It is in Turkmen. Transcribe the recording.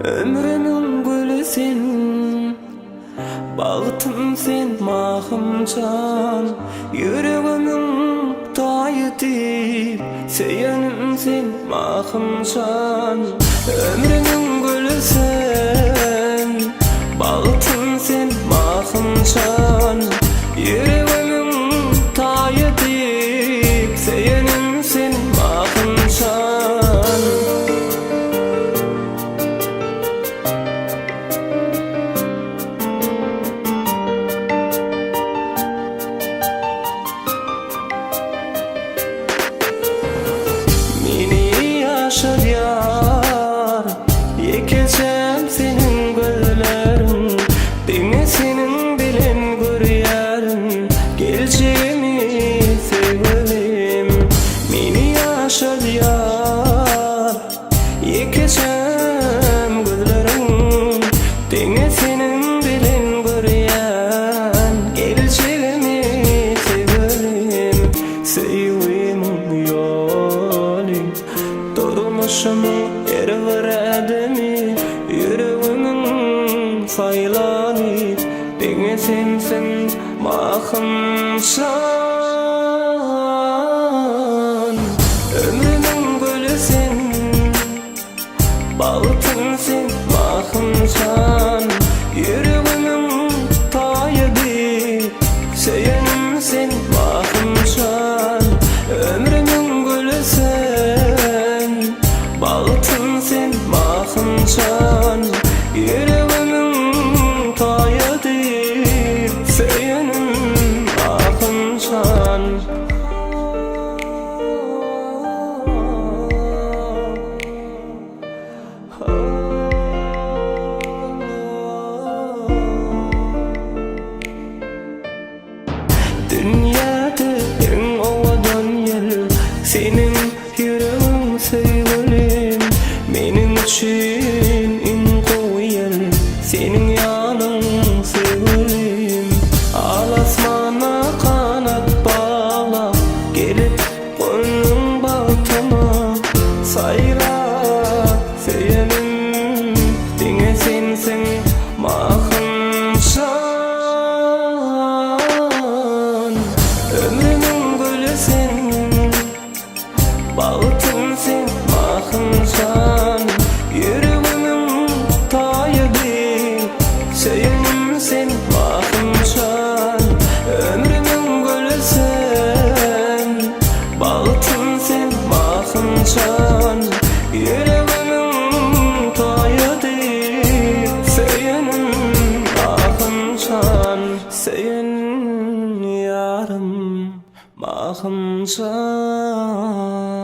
Ömrümiň güli sen, bagtym sen Mahym jan. Ýüregimiň taýy diýip, söýenim sen Mahym jan. Ömrümiň güli sen, bagtym sen Mahym jan. Ýüregimiň taýy diýip, söýenim sen Mahym jan. Meni ýaşadýar ýekejem seniň gözleriň Diňe seniň bilen görýärin geljegimi söýgülim Meni ýaşadýar Ýekejem gözleriň Diňe seniň bilen görýän Geljegimi söýgülim Söýgimiň ýoly Durmuşymyň her bir ädimi Ýüregimiň saýlany Diňe sensiň Mahym jan. Ömrümiň güli sen, bagtym sen Mahym jan. Ýüregimiň taýydy, söýenim sen Mahym jan. Ömrümiň güli sen, bagtym sen Mahym jan. Ýüregimiň taýydy, söýenim Mahym jan. Dünýäde iň owadan ýer seniň ýüregiň söýgülim Meniň üçin iň gowy ýer seniň ýanyň söýgülim Al asmana ganat baglap gelip gonduň bagtyma Saýrap söýenim diňe sensiň Mahym jan Ömrümiň güli sen Bagtym sen Mahym jan Ýüregimiň taýydy Söýenim sen Mahym jan Ömrümiň güli sen Bagtym sen Mahym jan Ýüregimiň taýydy Söýenim Mahym jan Söýen ýarym Mahym jan.